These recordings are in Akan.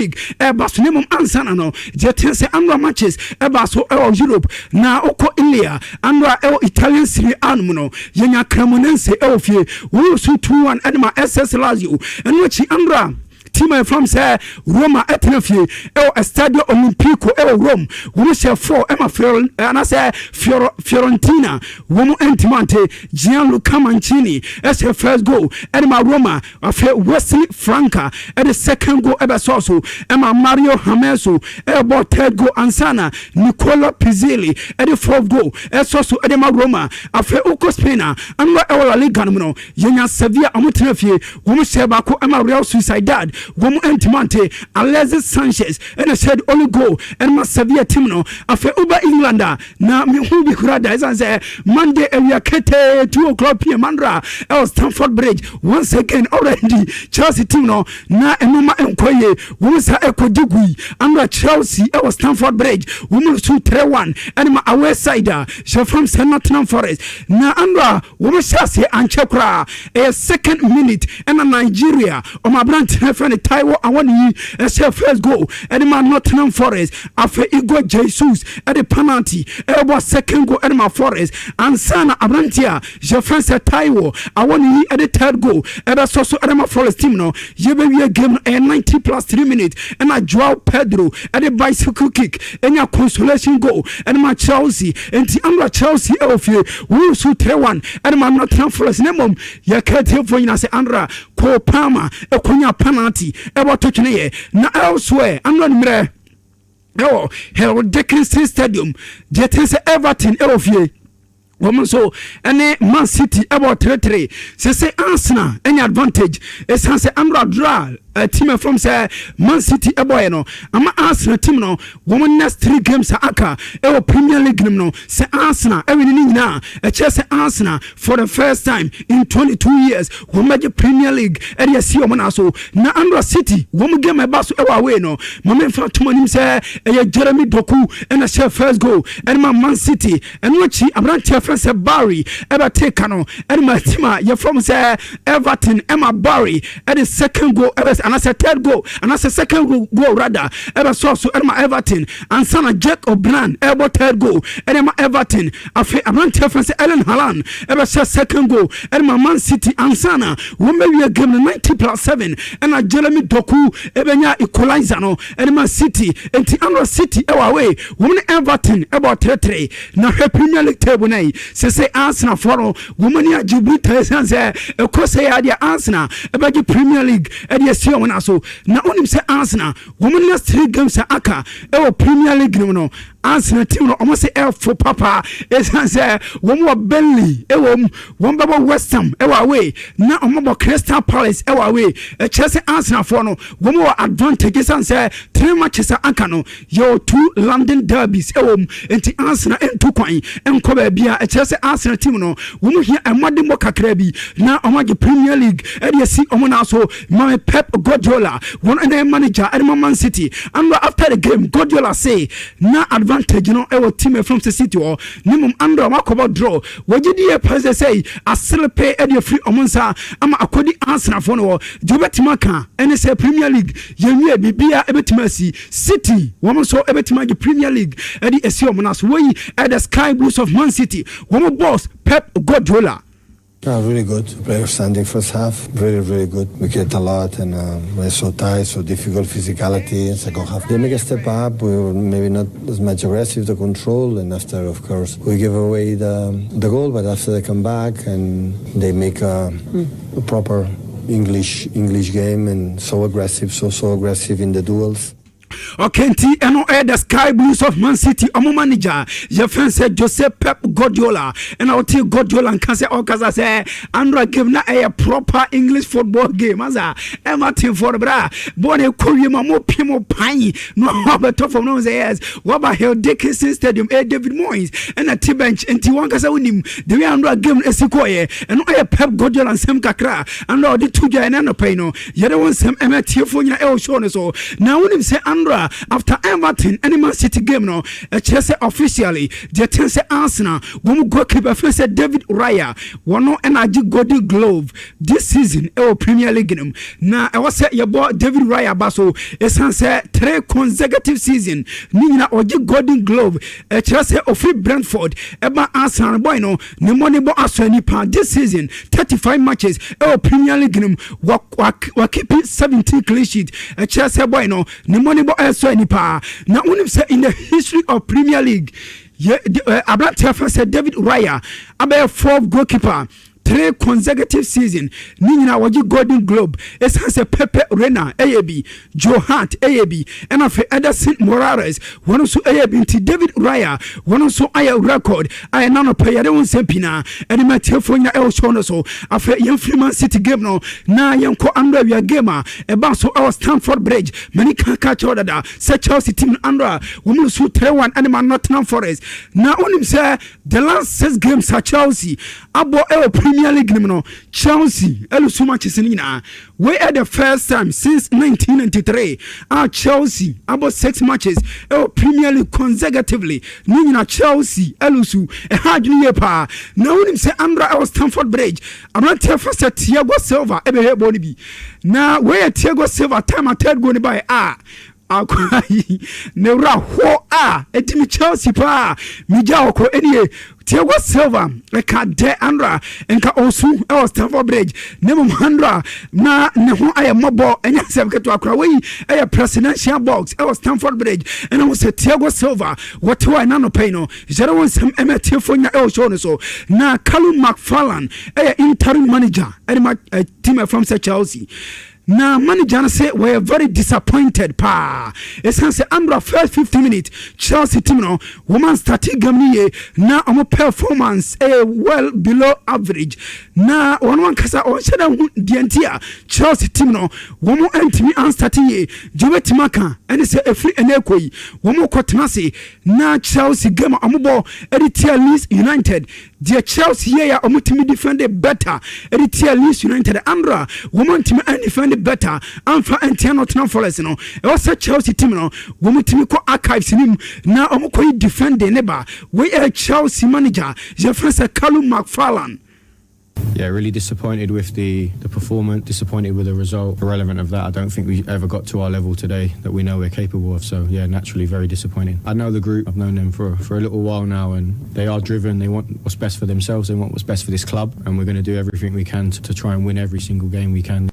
League ɛba so. Ne mmom ansa na no deɛ tene sɛ anora matches ɛba so ɛwɔ Europe na wokɔ Ilia anora ɛwɔ Italian Serie A no mu no, yɛnya Cremonense ɛwɔ fie, wɔn so 2-1 ɛde ma SS Lazio. Ɛno akyi anora team a yɛfam sɛ Roma ɛtena fie ɛwɔ Estadio Olimpico ɛwɔ Rome, wɔn hyɛ 4 ɛma Fior anaasɛ Fiorentina, wɔn ntoma ante. Gianluca Mancini ɛhyɛ first goal ɛde ma Roma. Afei Wesley Franca ɛde second goal ɛbɛsɔɔ so ɛma Mario Hermoso ɛbɔ third goal ansana Nicola Pizzilli ɛde fourth goal ɛsɔ so ɛde ma Roma. Afei wokɔ Spain a, anora ɛwɔ La Liga no mu no, yɛnya Sevilla, ɔmo tena fie, wɔn hyɛ baako ɛma Real Sociedad, wɔn ntoma ante. Alexis Sanchez ɛna hyɛ the only goal ɛde ma Sevilla team no. Afei woba England a, na mehu bi kura da ɛsiane sɛ Monday awia ketee 2 o'clock pm mandra ɛwɔ Stamford Bridge, once again already Chelsea team no na ɛnoma nkɔ yie, wɔn sa ɛkɔdi gui. Andra Chelsea ɛwɔ Stamford Bridge, wɔn mu so 3-1 ɛne ma away side a hyɛ from sɛ Nottingham Forest. Na andra wɔn hyɛ aseɛ ankyɛ koraa, ɛyɛ second minute ɛna Nigeria ɔmo aberanteɛ fɛ no Taiwo Awoniyi ɛhyɛ first goal ɛde ma Nottingham Forest. Afei Igor Jesus ɛde penalty ɛbɔ second goal ɛde ma Forest ansa na aberanteɛ a yɛfrɛ sɛ Taiwo Awoniyi ɛde third goal ɛbɛsɔ so ɛde ma Forest team no. Yɛbɛwie game no, ɛyɛ 90 plus 3 minutes ɛna Joao Pedro ɛde bicycle kick ɛnya consolation goal ɛde ma Chelsea. Nti andra Chelsea ɛwɔ fie, wɔn so 3-1 ɛde ma Nottingham Forest. Ne mmom yɛka tiefoɔ nyinaa sɛ andra Cole Palmer ɛkɔnya penalty ɛbɔ to twene yɛ. Na elsewhere andra nummerɛ ɛwɔ Hill Dickinson Stadium, deɛ ten sɛ Everton ɛwɔ fie, wɔn nso ɛne Man City ɛbɔ 3-3. Sese Arsenal ɛne advantage ɛsiane sɛ andra draw a team from sɛ Man City ɛbɔyɛ no ama Arsenal team no, wɔn next three games a aka ɛwɔ Premier League nim no, sɛ Arsenal ɛwin ne nyinaa, ɛkyerɛ sɛ Arsenal for the first time in 22 years wɔn bɛgye Premier League ɛde asi wɔn na so. Na andra City wɔn game ɛba so ɛwɔ away no, maame nfa tuma nim sɛ ɛyɛ Jeremy Doku ɛna hyɛ first goal ɛde ma Man City. Ɛno akyi aberanteɛ fɛn sɛ Barry ɛbɛte ka no ɛde ma team a yɛfrɛ mo sɛ Everton, ɛma Barry ɛde second goal ɛbɛ anaasɛ third goal anaasɛ second goal rather ɛbɛsɔ so ɛde ma Everton ansa na Jack O'Brien ɛbɔ third goal ɛde ma Everton. Afei aberanteɛ fɛn sɛ Erling Haaland ɛbɛhyɛ second goal ɛde ma Man City ansa na wɔn bɛwie game no 90 plus 7 ɛna Jeremy Doku ɛbɛnya equalizer no ɛde ma City. Nti anora City ɛwɔ away, wɔn ne Everton ɛbɔ 3-3. Na hwɛ Premier League table na yi sese Arsenal foɔ no wɔn ani agye buta ɛsiane sɛ ɛkɔ sɛ yɛ adeɛ Arsenal ɛbɛgye Premier League ɛde asi wɔn na so. Na onim sɛ Arsenal wɔn next three games a aka ɛwɔ Premier League no mu no, Arsenal team no wɔn sɛ ɛfo papa ɛsiane sɛ wɔn wɔ Burnley ɛwɔ mu, wɔn bɛbɔ West Ham ɛwɔ away na wɔn bɔ Crystal Palace ɛwɔ away. Ɛkyerɛ sɛ Arsenal foɔ no wɔn wɔ advantage ɛsiane sɛ three matches a aka no, yɛwɔ two London derbies ɛwɔ mu, nti Arsenal ntu kwan nkɔ baabi a ɛkyerɛ sɛ Arsenal team no wɔn hia ɛmɔdemmɔ kakra bi na wɔn agye Premier League ɛde asi wɔn nan so. Maame Pep Guardiola, wɔn ɛna manager ɛde ma Man City, andra after the game Guardiola say na advantage no ɛwɔ team ɛfam sɛ City hɔ ne mom andra wɔn akɔbɔ draw, wɔgye di yɛ pɛ sɛ sɛ aselepe ɛde afiri wɔn nsa ama akɔdi Arsenal foɔ no wɔ. Deɛ wɔbɛtumi aka ɛne sɛ Premier League yɛnwie, biribiara ɛbɛtumi asi. City wɔn nso ɛbɛtumi agye Premier League ɛde asi wɔn nan so. Wɔyi ɛde Sky Blues of Man City wɔn boss Pep Guardiola. Oh, really good. Very outstanding first half. Really, really good. We create a lot and we're so tight, so difficult physicality in second half. They make a step up. We were maybe not as much aggressive to control, and after, of course, we give away the goal, but after they come back and they make a proper English game and so aggressive, so aggressive in the duels. Okay, nti ɛno ɛyɛ the Sky Blues of Man City ɔmo manager yɛfrɛ sɛ Jose Pep Guardiola. Ɛna wote Guardiola nka sɛ ɔkasa sɛ andra game na ɛyɛ proper English football game asa ɛma temfoɔ no berɛ a bɔɔl no ɛkɔ wie ma mopie mo pan na wabɛtɔ fam no sɛ yes, waba Hill Dickinson Stadium, ɛyɛ David Moyes ɛna te bench, nti wankasa wonim the way andra game no ɛsi kɔɔyɛ. Ɛno ɛyɛ Pep Guardiola nsɛm kakra andra ɔde to dwa. Ɛne anɔpa yi no yɛde wo nsɛm ɛma tiefoɔ nyina ɛwɔ show no so. Na wonim sɛ andra Andra after Everton ɛne Man City game no, ɛkyerɛ sɛ officially deɛ ten sɛ Arsenal wɔn goalkeeper fɛn sɛ David Raya, wɔn ɛna agye Golden Glove this season ɛwɔ Premier League no mu. Na ɛwɔ sɛ yɛbɔ David Raya ba so, ɛsiane sɛ three consecutive season ne nyina ɔgye Golden Glove. Ɛkyerɛ sɛ ofiri Brentford ɛba Arsenal, boy no ne mmɔ bɔ asɔ nipa. This season, 35 matches ɛwɔ Premier League no mu, wakeep 17 clean sheet. Ɛkyerɛ sɛ boy no ne mmɔ bɔ ɛsɔ nipa. Na wonim sɛ in the history of Premier League, yɛ aberanteɛ fɛ sɛ David Raya abɛyɛ fourth goalkeeper, three consecutive season ne nyinaa wɔgye Golden Globe, ɛsiane sɛ Pepe Reina ɛyɛ bi, Joe Hart ɛyɛ bi, ɛna afei Ederson Moraes wɔn nso ɛyɛ bi. Nti David Raya wɔn nso ayɛ record a ɛna no pɛ. Yɛde wɔn nsɛm pii na ɛde ma tiefoɔ nyina ɛwɔ show no so. Afei yɛn Man City game no na yɛnkɔ andro awia game a ɛba so ɛwɔ Stamford Bridge. Mani ka kyerɛw dada sɛ Chelsea team no andro a wɔn nso 3-1 ɛne ma Nottingham Forest. Na wonim sɛ the last six games a Chelsea abɔ ɛwɔ Premier League no mu no, Chelsea ɛlose matches no nyinaa. Wei ɛ the first time since 1993 a Chelsea abɔ six matches ɛwɔ Premier League consecutively ne nyina Chelsea ɛlose. Ɛha adwene yie paa. Na wonim sɛ andra ɛwɔ Stamford Bridge, aberanteɛ fa sɛ Thiago Silva ɛbɛhwɛ bɔɔl no bi. Na wei yɛ Thiago Silva time a third goal no baeɛ a akora yi ne wura hɔ a ɛtumi Chelsea paa megya ɔkɔ. Ɛnie Thiago Silva ɛka dɛ andra nka ɔsu ɛwɔ Stamford Bridge, ne mmom andra na ne ho ayɛ mmɔbɔ. Ɛnyɛ asɛm ketewa kora. Wei ɛyɛ presidential box ɛwɔ Stamford Bridge, ɛna wo sɛ Thiago Silva wɔte hɔ a ɛna nɔpɛ yi no yɛrɛ wo nsɛm ɛma tiefoɔ nya ɛwɔ show no so. Na Callum McFarlane ɛyɛ interim manager ɛde ma team ɛfam sɛ Chelsea, na manager no sɛ wɔyɛ very disappointed paa, ɛsiane sɛ andra first 50 minutes Chelsea team no wɔn start game no yie na wɔn performance ɛyɛ well below average. Na wɔn ankasa ɔnhyɛ dɛ ho deɛ nti a Chelsea team no wɔn ntumi anstart yie. Gye wɔbɛtumi aka ɛne sɛ ɛfiri ɛnɛ ɛkɔ yi, wɔn kɔ tena ase na Chelsea game a wɔn bɔ ɛde tia Leeds United deɛ, Chelsea yie a wɔn tumi defend better ɛde tia Leeds United. Andra wɔn ntumi andefend better amfa ntia Nottingham Forest no. Ɛwɔ sɛ Chelsea team no wɔn tumi kɔ archives nim na wɔn kɔ yi defending ne ba. Wei ɛyɛ Chelsea manager yɛfrɛ sɛ Callum McFarlane. Yeah, really disappointed with the performance, disappointed with the result. Irrelevant of that, I don't think we ever got to our level today that we know we're capable of. So, yeah, naturally very disappointing. I know the group, I've known them for a little while now, and they are driven. They want what's best for themselves, they want what's best for this club, and we're going to do everything we can to try and win every single game we can.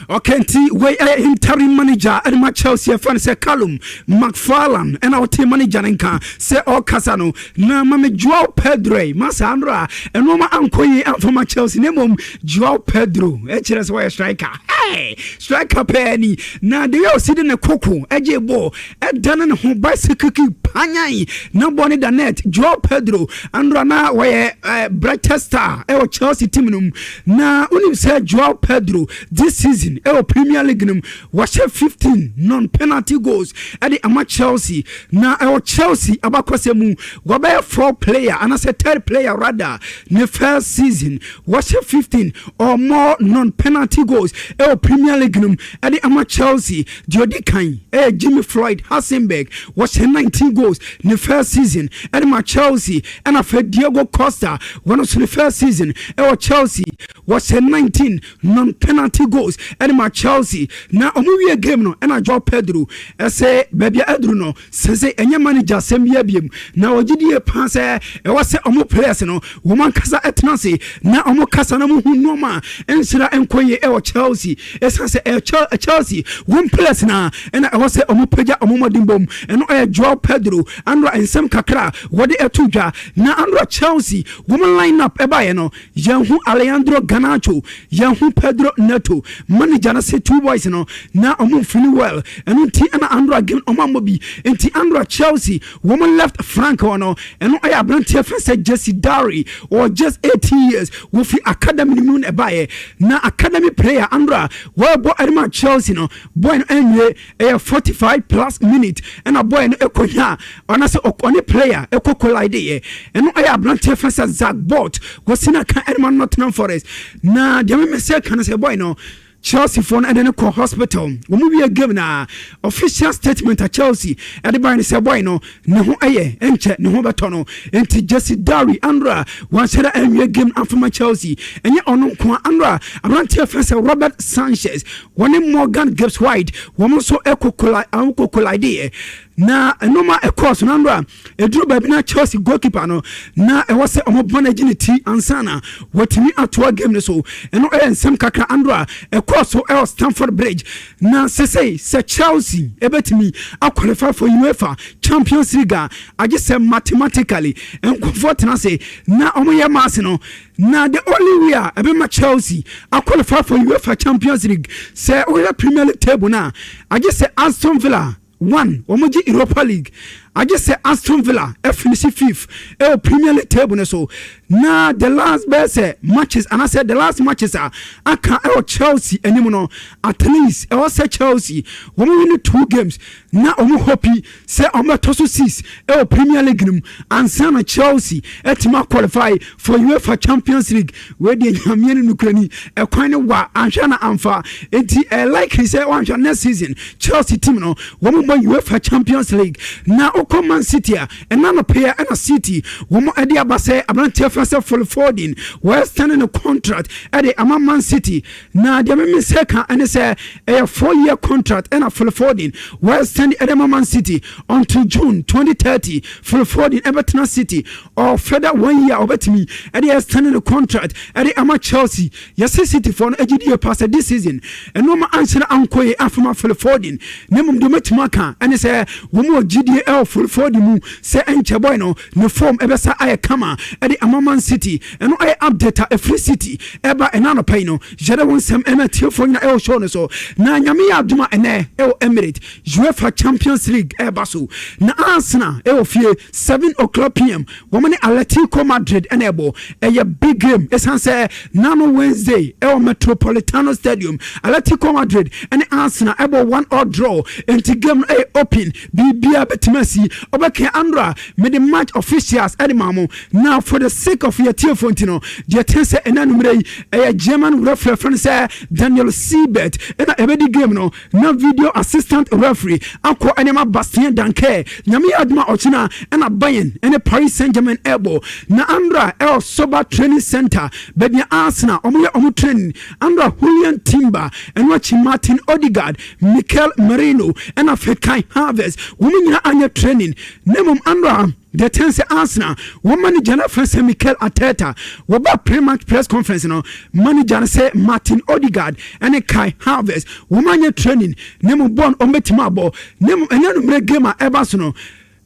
Okay, nti wei ɛyɛ interim manager ɛde ma Chelsea, ɛfa no sɛ Callum McFarlane, ɛna ɔte manager no nka sɛ ɔrekasa no. Na mame Joao Pedro yi ma saa nnora a ɛnoɔma ankɔ yi amfa Chelsea, na mmom Joao Pedro ɛkyerɛ sɛ wɔyɛ striker, hey, striker pɛɛ ni. Na de yɛ ɔsi de ne koko ɛgye bɔɔl ɛdane ne ho bicycle kick panyan na bɔɔl ne da net. Joao Pedro andora na wɔyɛ brightest star ɛwɔ Chelsea team no mu. Na wonim sɛ Joao Pedro this season ɛwɔ Premier League no mu wɔhyɛ 15 non penalty goals ɛde ama Chelsea. Na ɛwɔ Chelsea abakɔsɛ mu, wɔbɛyɛ four player anaasɛ third player rather, ne first season wɔhyɛ 15 or more non penalty goals ɛwɔ Premier League no mu ɛde ama Chelsea. Deɛ ɔdi kan ɛyɛ Jimmy Floyd Hasselbaink, wɔhyɛ 19 goals ne first season ɛde ma Chelsea. Ɛna afei Diego Costa, wɔn nso ne first season ɛwɔ Chelsea wɔhyɛ 19 non penalty goals ɛde ma Chelsea. Na ɔmo wie game no, ɛna Joao Pedro ɛsɛ baabi a ɛduru no sɛsɛ ɛnyɛ manager asɛm bi abiem, na ɔgye die paa sɛ ɛwɔ sɛ ɔmo players no wɔn ankasa ɛtena ase na ɔmo kasa na ɔmo hu nneɛma a ɛnsira nkɔ yie ɛwɔ Chelsea, ɛsan sɛ ɛyɛ Chelsea wɔn players na ɛna ɛwɔ sɛ ɔmo pagya ɔmo mmɔden bom. Ɛno ɛyɛ Joao Pedro andra nsɛm kakra wɔde ɛto dwa. Na andra Chelsea wɔn line up ɛbaeɛ no, yɛn ho Alejandro Garnacho, yɛn ho Pedro Neto. Manager no sɛ two boys no na ɔmo feeling well, ɛno nti ɛna andra game ɔmo amɔ bi. Nti andra Chelsea wɔn left flank hɔ no, ɛno ɛyɛ aberanteɛ fɛn sɛ Jesse Derry, ɔwɔ just 18 years, wofi academy no mu na ɛbaeɛ. Na academy player andra wɔrebɔ ɛde Chelsea no, boy no ɛnwie ɛyɛ 45 plus minute ɛna boy no ɛkɔnya ɔnasɛ ɔne player ɛkɔ collide yɛ. Ɛno ɛyɛ aberanteɛ fɛn sɛ Zach Bott, wɔsi na ka ɛde ma Nottingham Forest. Na deɛ mɛmɛ sɛ ka no sɛ boy no Chelsea foɔ no ɛde no kɔ hospital. Wɔn wie game na official statement a Chelsea ɛde ban ne sɛ boy no ne ho ɛyɛ, ɛnkyɛ ne ho bɛtɔ no. Nti Jesse Dari andra wanhyɛ dɛ ɛnwie game afama Chelsea. Ɛnyɛ ɔno nko a, andra aberanteɛ fɛ sɛ Robert Sanchez, wɔne Morgan Gibbs White, wɔn nso ɛkɔ collide na ɛnoma ɛkɔɔ so. Nandra ɛduru baabi na Chelsea goalkeeper no na ɛwɔ sɛ ɔmo bɔ no agye ne ti ansa na wɔtumi atoa game no so. Ɛno ɛyɛ nsɛm kakra andra ɛkɔɔ so ɛwɔ Stamford Bridge. Na sesei sɛ Chelsea ɛbɛtumi aqualify for UEFA Champions League a, agye sɛ mathematically nkurɔfoɔ tena ase na ɔmo yɛ maths no. Na the only way a ɛbɛma Chelsea aqualify for UEFA Champions League, sɛ woyɛ Premier League table no a, agye sɛ Aston Villa one wɔn gye Europa League, agye sɛ Aston Villa ɛfinish fifth ɛwɔ Premier League table no so, na the last bɛyɛ sɛ matches anaasɛ the last matches a aka ɛwɔ Chelsea anim no, at least ɛwɔ sɛ Chelsea wɔn win two games na wɔn hope sɛ wɔn bɛtɔ so six ɛwɔ Premier League no mu ansa na Chelsea ɛtumi qualify for UEFA Champions League. Wei deɛ, Nyameɛ no nukurani, ɛkwan no wa anhwɛ na amfa. Nti ɛyɛ likely sɛ wanhwɛ, next season Chelsea team no wɔn bɔ UEFA Champions League. Na wokɔ Man City a, ɛna no pɛɛ ɛna City wɔn ɛde aba sɛ aberanteɛ fɛ sɛ Phil Foden, wɔextend ne contract ɛde ama Man City. Na deɛ meme sɛ ka ɛne sɛ ɛyɛ 4-year contract ɛna Phil Foden wɔextend ɛde ama Man City until June 2030. Phil Foden ɛbɛtena City or further one year, ɔbɛtumi ɛde extend ne contract ɛde ama Chelsea. Yɛsɛ City foɔ no agye die pa sɛ this season ɛnɔɔma anhyɛ ankɔ yɛ afama Phil Foden, na mmom deɛ ɔmɛtumi aka ɛne sɛ wɔn wɔ gyidie ɛwɔ Phil Foden mu sɛ ɛnkyɛ boy no ne form ɛbɛsa ayɛ kama ɛde ama Man City. Ɛno ɛyɛ update a ɛfiri City ɛba ɛna anɔpa yi no. Yɛde wo nsɛm ɛma tiefoɔ nyina ɛwɔ show no so. Na Nyame yɛ adom a, ɛnɛ ɛwɔ Emirates, UEFA Champions League ɛba so, na Arsenal ɛwɔ fie 7 o'clock pm wɔn ne Atletico Madrid ɛna ɛbɔ. Ɛyɛ big game, ɛsiane sɛ nano Wednesday ɛwɔ Metropolitano Stadium, Atletico Madrid ɛne Arsenal ɛbɔ 1-all draw. Nti game no ɛyɛ open, biribiara bɛtumi asi. Ɔbɛka andra mede match officials ɛde ma mo, na for the sake of yɛ tiefoɔ nti no, deɛ ten sɛ ɛna nummerɛ yi ɛyɛ German referee fɛn sɛ Daniel Siebert ɛna ɛbɛdi game no, na video assistant referee akɔ ɛnɛma Bastien Dankert. Nyame yɛ adoma, ɔkyena ɛna Bayern ɛne Paris Saint Germain ɛbɔ. Na andra ɛwɔ Soba Training Center, baabi a Arsenal ɔmo yɛ ɔmo training, andra Julian Timber, ɛno akyi Martin Odegaard, Mikel Merino ɛna afei Kai Havertz, wɔn nyinaa anyɛ training. Na mmom andra deɛ ten sɛ Arsenal wɔn manager no afɛ sɛ Mikel Arteta wɔba pre-match press conference no, manager no sɛ Martin Odegaard ɛne Kai Havertz wɔn anyɛ training, na mmom bɔɔl wɔn bɛtumi abɔ. Na mmom ɛnyɛ no mmerɛ game a ɛba so no,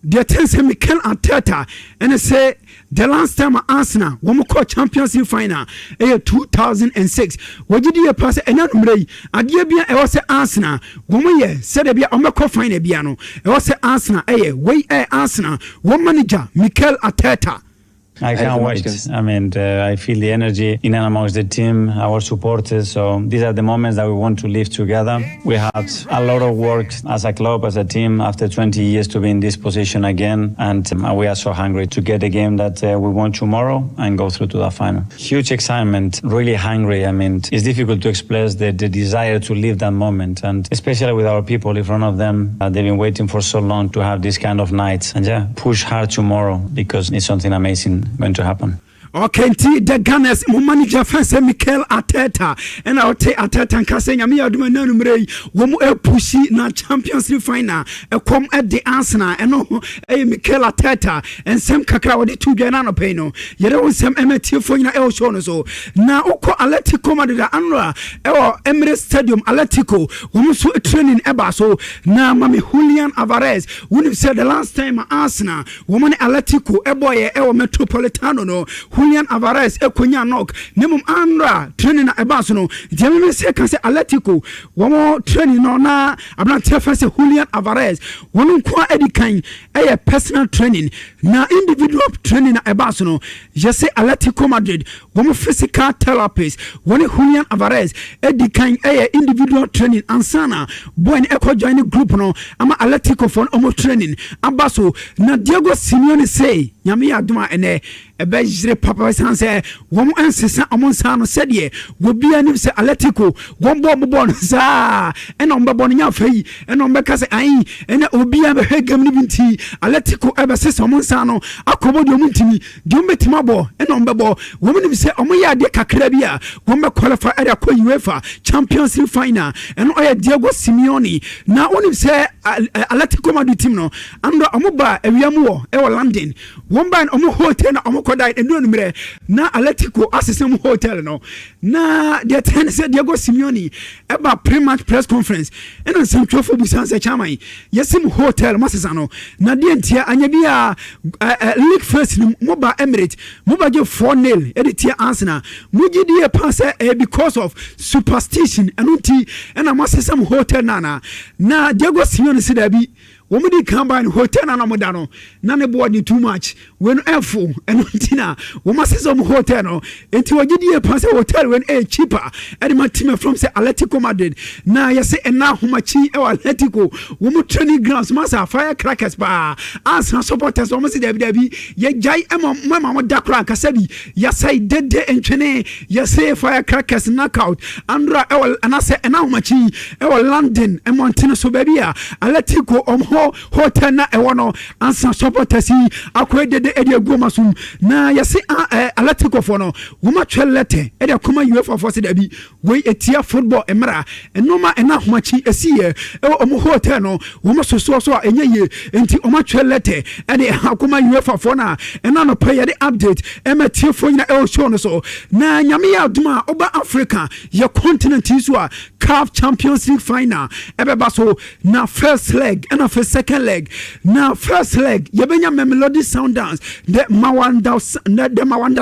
deɛ ten sɛ Mikel Arteta ɛne sɛ the last time Arsenal wɔn kɔ Champions League final ɛyɛ 2006. Wɔgye di yɛ pa sɛ ɛnyɛ no mmerɛ yi adeɛ bi a ɛwɔ sɛ Arsenal wɔn yɛ sɛdeɛ bi a wɔn bɛkɔ final bia no, ɛwɔ sɛ Arsenal ɛyɛ wei. Ɛyɛ Arsenal wɔn manager Mikel Arteta. I can't wait. I mean, I feel the energy in and amongst the team, our supporters. So these are the moments that we want to live together. We had a lot of work as a club, as a team, after 20 years to be in this position again. And we are so hungry to get the game that we want tomorrow and go through to the final. Huge excitement, really hungry. I mean, it's difficult to express the desire to live that moment. And especially with our people in front of them, they've been waiting for so long to have this kind of nights. And yeah, push hard tomorrow because it's something amazing going to happen. Okay, nti the Gunners mo manager fɛn sɛ Mikel Arteta ɛna ɔte Arteta nka sɛ Nyame yɛ adom na nummerɛ yi wɔn ɛpush na Champions League final ɛkɔm ɛde Arsenal. Ɛno ɛyɛ Mikel Arteta nsɛm kakra a wɔde to dwa no anɔpɛ yi no. Yɛde wo nsɛm ɛma tiefoɔ nyina ɛwɔ show no so. Na wokɔ Atletico Madrid a, anora ɛwɔ Emirates Stadium, Atletico wɔn nso training ɛba so, na mame Julian Alvarez, wonim sɛ the last time Arsenal wɔn ne Atletico ɛbɔyɛ ɛwɔ Metropolitano no, Julian Alvarez ɛkonya knock. Na mmom anora training na ɛba so no, deɛ meme sɛ ka sɛ Atletico wɔn training no na aberanteɛ fɛ sɛ Julian Alvarez wɔn nko a adi kan ɛyɛ personal training, na individual training na ɛba so no, yɛsɛ Atletico Madrid wɔn physical therapist wɔne Julian Alvarez adi kan ɛyɛ individual training ansana boy no ɛkɔ join group no ama Atletico foɔ no ɔmo training aba so. Na Diego Simeone say Nyame yɛ adom a, ɛnɛ Ɛbɛyere papa ɛsiane sɛ wɔn nsesa wɔn nsa no sɛdeɛ obiara nim sɛ Atletico wɔn bɔ wɔn bɔɔl no saa ɛna wɔn bɛbɔ no nyɛ afei ɛna wɔn bɛka sɛ ayi ɛna obiara bɛhwɛ game no bi nti Atletico ɛbɛsesa wɔn nsa no akɔbɔ deɛ wɔn ntumi deɛ wɔn bɛtumi abɔ ɛna wɔn bɛbɔ. Wɔn nim sɛ wɔn yɛ adeɛ kakra bi a, wɔn bɛ qualify ɛde akɔ UEFA Champions League final. Ɛno ɔyɛ Diego Simeone. Na wɔn nim sɛ Atletico Madrid team no, andra wɔn ba awia mu wɔ ɛwɔ London. Wɔn ba no wɔn hotel na wɔn kɔ dan ɛnu anummerɛ na Atletico asesa wɔn hotel no. Na deɛ tɛn ne sɛ Diego Simeone ɛba pre-match press conference ɛna nsɛmtwerɛfoɔ busan sɛ chairman yɛsi mu hotel mo asesa no na deɛ ntia anyɛ bi a league first no mo ba Emirates mo ba gye 4-0 ɛde tia Arsenal mo gye die paa sɛ ɛyɛ because of superstition ɛno nti ɛna mo asesa mo hotel no ana. Na Diego Simeone si daabi, wɔn di kan baa no hotel na na wɔn da no na ne boɔ de too much, wei no ɛfo, ɛno nti na wɔn asesa wɔn hotel no. Nti wɔgye die paa sɛ hotel wei no ɛyɛ cheaper ɛde ma team ɛfrɔm sɛ Atletico Madrid. Na yɛsɛ ɛna ahomakyi ɛwɔ Atletico wɔn training grounds masa fire crackers paa. Arsenal supporters wɔn sɛ dabi dabi, yɛgyae ɛma mo ɛma mo da koraa nkasa bi yɛsɛe dede ntwene. Yɛsɛ fire crackers knockout andra ɛwɔ anaasɛ ɛna ahomakyi ɛwɔ London mmɔntene so baabi a Atletico ɔmo hotel na ɛwɔ no. Arsenal supporters yi akɔyɛ dede ɛde agu ɔmo asom. Na yɛse Atletico foɔ no wɔn atwerɛ letter ɛde akɔma UEFA foɔ sɛ dabi, wei etia football mmara. Nneɛma ɛna ahomakyi esi yɛ ɛwɔ ɔmo hotel no wɔn sosoɔ so a ɛnyɛ yie, nti wɔn atwerɛ letter ɛde akɔma UEFA foɔ no a ɛna nɔpɛ yɛde update ɛma tiefoɔ nyina ɛwɔ show no so. Na Nyame yɛ adom a, ɔba Africa yɛ continent yi so a, CAF Champions League final ɛbɛba so na first leg ɛna afei second leg. Na first leg yɛbɛnya Mamelodi Sundowns, the Mawanda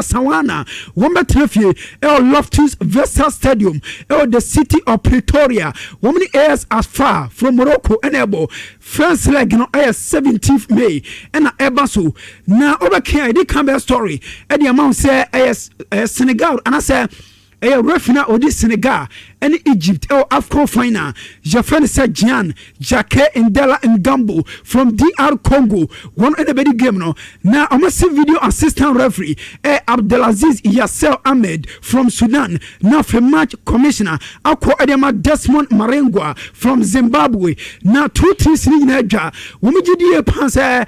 Sawana, wɔn bɛtena fie ɛwɔ Loftus Versfeld Stadium ɛwɔ the city of Pretoria. Wɔn ne AS FAR from Morocco ɛna ɛbɔ first leg no, ɛyɛ 17th May ɛna ɛba so. Na ɔbɛka a yɛde kan bɛyɛ story ɛde ama wo sɛ ɛyɛ Senegal anaasɛ ɛyɛ referee na ɔdi Senegal ɛne Egypt ɛwɔ AFCON final, yɛfrɛ no sɛ Jean Jacques Ndala Ngambo from DR Congo, wɔn ɛna bɛdi game no. Na ɔmo si video assistant referee ɛ Abdelaziz Yasser Ahmed from Sudan, na afei match commissioner akɔ ɛde ama Desmond Marengua from Zimbabwe. Na two teams ne nyinaa adwa wɔn gye die paa sɛ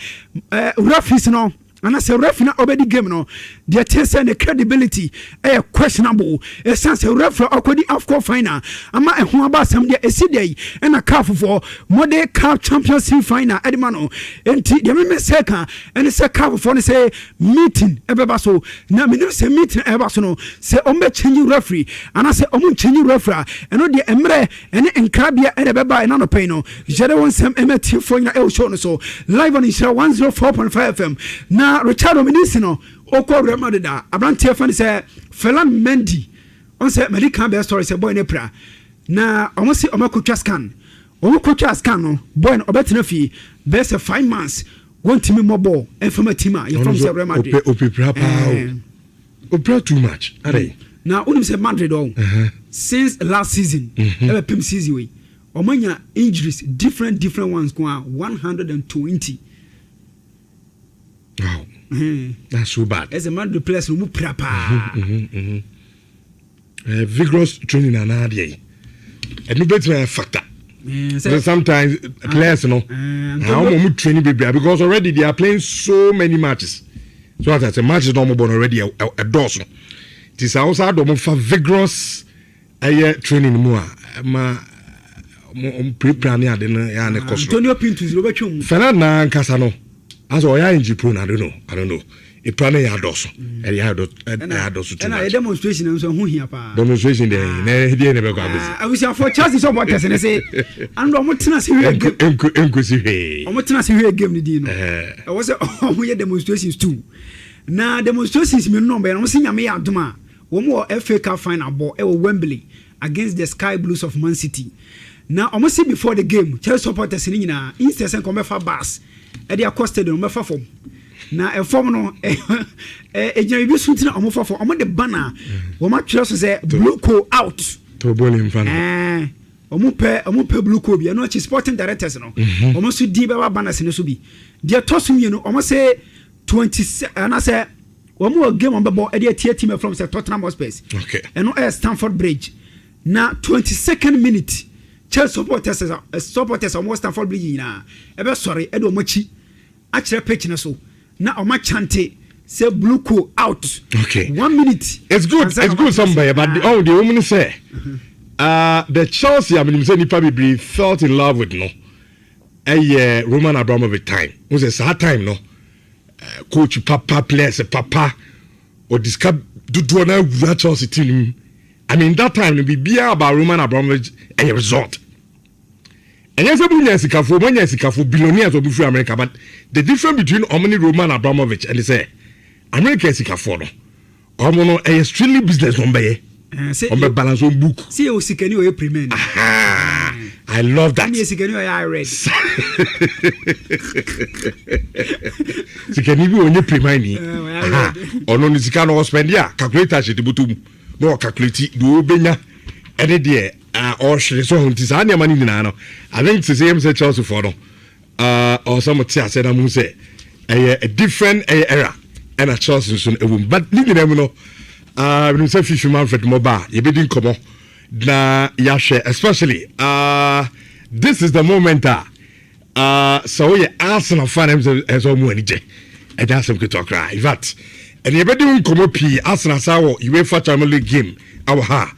referees no anaasɛ referee na ɔbɛdi game no deɛ te sɛ ne credibility ɛyɛ questionable, ɛsiane sɛ referee ɔkɔdi AFCON final ama ɛho aba asɛm deɛ ɛsi deɛ yi ɛna CAF foɔ mɔde CAF Champions League final ɛde ma no. Nti deɛ meme sɛ ka ɛne sɛ CAF foɔ no sɛ meeting ɛbɛba so, na menim sɛ meeting ɛbɛba so no sɛ ɔmo bɛ change referee anaasɛ ɔmo nchange referee a, ɛno deɛ mmerɛ ɛne nkrabea ɛna ɛbɛba. Ɛna nɔpɛ yi no yɛde wo nsɛm ɛma tiefoɔ nyina ɛwɔ show no so live on Nhyira 104.5 FM. Na Richard Ominisi no ɔkɔ Real Madrid a aberanteɛ fa no sɛ Ferland Mendy, ɔn sɛ madi kan bɛyɛ story sɛ boy no pra na ɔmo se ɔmo akɔtwa scan. Ɔmo kɔtwa scan no, boy no ɔbɛtena fie bɛyɛ sɛ 5 months, wɔntumi mmɔ bɔɔl ɛmfama team a yɛfrɛ sɛ Real Madrid. Ɔpepra paa o, ɔpra too much adɛ. Na wonim sɛ Madrid ɔ since last season ɛbɛpem season wei, ɔmo anya injuries different different ones ko a 120. Wow, that's so bad. Ɛsɛ Madrid players no mu pira paa. Vigorous training anaa deɛ yi ɛno bɛtumi ayɛ factor. So sometimes players no wɔn mo training bebree because already they are playing so many matches, so as I say, matches na wɔn bɔ no already ɛdɔɔso, ti sɛ awosa adɔ mo fa vigorous ɛyɛ training mu a ɛma mo pirapira ne ade no yɛ ane kɔ soro. Antonio Pintus ló bɛ twɛn mu. Fɛnɛ na nkasa no asɛ ɔyɛ injury prone. I don't know, I don't know, epira no yɛ adɔso, ɛyɛ adɔso too much. Ɛna yɛ demonstration nso ɛho hia paa. Demonstration deɛ na deɛ na ɛbɛkɔ abɛsi. Abusuafo, Chelsea supporters ne se ando ɔmo tena se hwɛ game. Nkosi hwee. Ɔmo tena se hwɛ game ni din no ɛwɔ sɛ ɔmo yɛ demonstrations too, na demonstrations mi nɔ bɛyɛ ɔmo se Nyame yɛ adom a wɔn wɔ FA Cup final bɔ ɛwɔ Wembley against the Sky Blues of Man City. Na ɔmo se before the game, Chelsea supporters ne nyinaa, instead sɛ nka ɔmo bɛfa bus ɛde akɔ stadium, ɔmo bɛfa fam. Na ɛfam no ɛgyina biribi so ntina ɔmo fa fam. Ɔmo de banner wɔn atwerɛ so sɛ "BlueCo out". To bɔɔl nfa no. Ɔmo pɛ BlueCo bi. Ɛno akyi, sporting directors no ɔmo nso din bɛba banners no so bi. Deɛ ɛtɔ so mmienu, ɔmo sɛ 20 anaasɛ Wɔn wɔ game wɔn bɛbɔ ɛde atia team ɛfrɛ sɛ Tottenham Hotspurs. Ɛno ɛyɛ Stamford Bridge na 22nd minute, Chelsea supporters a wɔn wɔ Stamford Bridge nyinaa ɛbɛ sɔre ɛde wɔn akyi akyerɛ pitch no so na wɔn akyante sɛ "BlueCo out." One minute. It's good, it's good some bɛyɛ, but the oh, deɛ wɔn ni sɛ the Chelsea a menim sɛ nipa bebree felt in love with no ɛyɛ Roman Abramovich time n sɛ saa time no, coach papa, players papa, ɔde sika dodoɔ na awura Chelsea team mu. I mean, that time no, biribiara about Roman Abramovich ɛyɛ result. Ɛnyɛ sɛ mo nya sikafo, mo nya sikafo billionaires ɔmo firi America, but the difference between ɔmo ne Roman Abramovich ɛne sɛ America sikafoɔ no, ɔmo no ɛyɛ strictly business wɔn bɛyɛ. Ɔmo bɛ balance wɔn book. Si yɛ o sikani o yɛ premier. I love that. Ɛni yɛ sikani o yɛ red. Sikani bi onye premier ni ɔno ne sika no ɔspend a, calculator hyɛ de bɔtɔ mu na ɔcalculate deɛ ɔbɛnya ɛne deɛ ɔhwere so ho. Nti saa nneɛma no nyinaa no, I think sɛ yɛm sɛ Chelsea foɔ no, ɔsɛ mo te ase na mo sɛ ɛyɛ a different ɛyɛ era ɛna Chelsea nso no ɛwɔ mu. But ne nyinaa mu no, menim sɛ Fifi Manfred mɔba a yɛbɛdi nkɔmmɔ na yɛahwɛ, especially this is the moment a sɛ woyɛ Arsenal fan, ɛm sɛ ɛsɛ ɔmo ani gye. Ɛnyɛ asɛm ketewa koraa. In fact, ɛne yɛbɛdi ho nkɔmmɔ pii. Arsenal saa wɔ UEFA Champions League game awɔ ha.